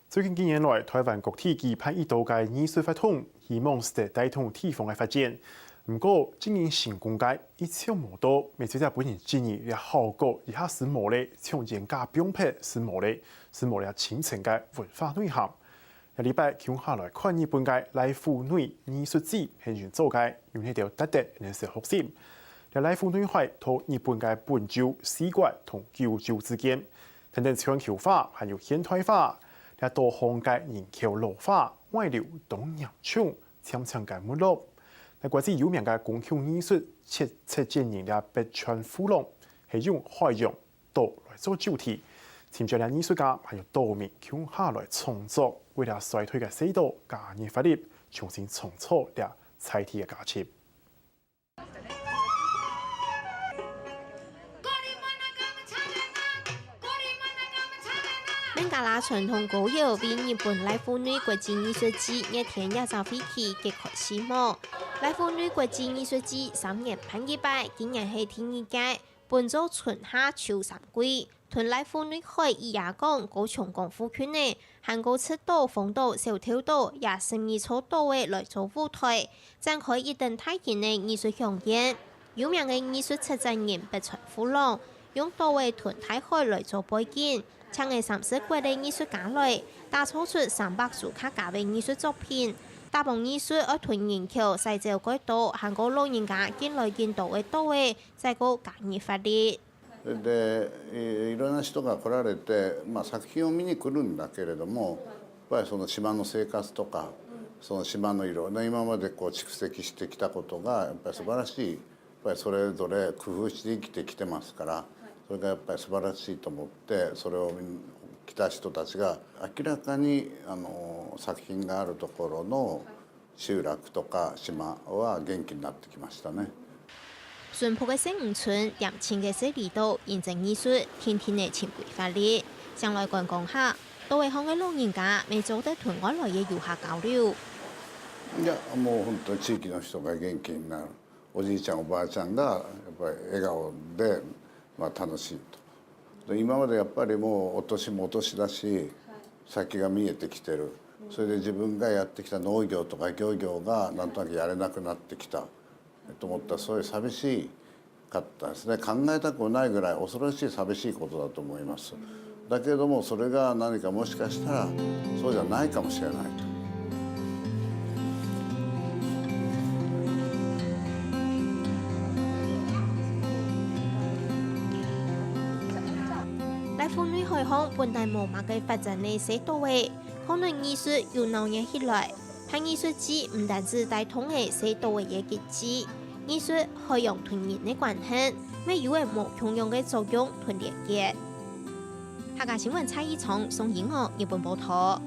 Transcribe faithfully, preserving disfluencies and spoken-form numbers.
最近幾年來，臺灣各地舉辦已多个藝術活動，希望係帶動地方个發展。毋過，真正成功个一直無多，乜就係分人質疑這效果一下係無咧，像原價放忒係無咧，係無咧深層个文化內涵。這禮拜共下來看日本个來福內藝術祭係仰做个，有哪兜特色，還係學習。這來福內海在日本个本州、四國同九州之間， 等等全球化還有現代化，這多項个人口老化、外流當嚴重，漸漸个沒落。該國際有名个公共藝術，切切建議這北川富朗，係用海洋島來做主題，尋找這藝術家還有島民共下來創作，為這衰退个世島加入活力，重新創造這在地个價值。孟加拉傳統歌謠為日本來福內國際藝術祭熱天這隻會期揭開序幕。來福內國際藝術祭三年辦一擺，今年係第二屆，分做春夏秋三季。 同來福內海以野港、高松港附近个，還過赤島、豐島、小豆島這十二座島仔來做舞臺，展開一等大型个藝術饗宴。有名个藝術策展人北川富朗，用島仔同大海來做背景，請了三十國个藝術家來，打造出三百首客家个藝術作品。打幫藝術愛同人口徙走過多，還過老人家緊來緊多个島仔，再過加入活力。 で、いいろんな人が来られて、まあ、作品を見に来るんだけれども、やっぱりその島の生活とか、その島のいろんな今までこう蓄積してきたことが、やっぱり素晴らしい、やっぱりそれぞれ工夫して生きてきてますから、それがやっぱり素晴らしいと思って、それを見に来た人たちが明らかに、あの、作品があるところの 集落とか島は元気になってきましたね。純樸个細漁村、恬靜个細離島，因著藝術，定定仔尋歸活力。上來觀光客，島仔項个老人家乜做得同外來个遊客交流。いや、もう本当に地域の人が元気になる。おじいちゃん、おばあちゃんがやっぱり笑顔で、まあ、楽しいと。で、今までやっぱりもうお年もお年だし、先が見えてきてる。それで自分がやってきた農業とか漁業がなんとなくやれなくなってきたと思ったら、そういう寂しかったですね。考えたくもないぐらい恐ろしい寂しいことだと思います。だけれども、それが何かもしかしたらそうじゃないかもしれないと。 來福內海項本來無麼个發展个細島仔，可能藝術又鬧熱起來。辦藝術祭毋單止帶動了細島仔个經濟，藝術、海洋同人个關係，乜有了無共樣个作用同連結。客家新聞蔡依松、宋英娥，日本報導。